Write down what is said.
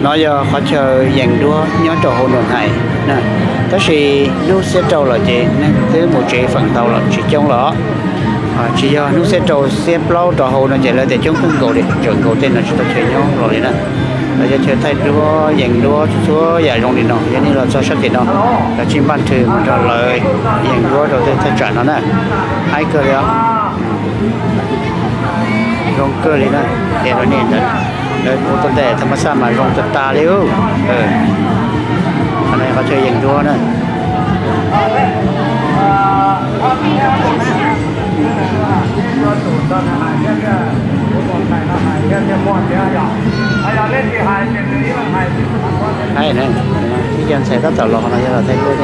No yog qhov chaw yees duab nyob rau hauv Nus Hais na, tab sis hnub xiab rau lawm ces neeg twb mus tsev feem ntau lawm tsis coob lawm. Tsis yog hnub xiab rau, xiab plaub rau hauv no ces lawv tias coob kawg nkaus li, tseem nkaus tej no tsis tau chaw nyob los li na. Lawv cov chaw thaij duab yees duab txhua yam zoo li no, yog nej los txog sab tim no, lawv tsis npaj nrhw mus nrog lawv yees duab rau tej thaj tsam no na. Haib kawg li os. Zoo kawg li na. Ces rau nej ntawd, lawv ua tau ntawm tham mas xaj mas zoo tas tas li. Qhov no qhov chaw yees duab na. Haib na, ib co ntxhais tab tom los no yog los thaij duab.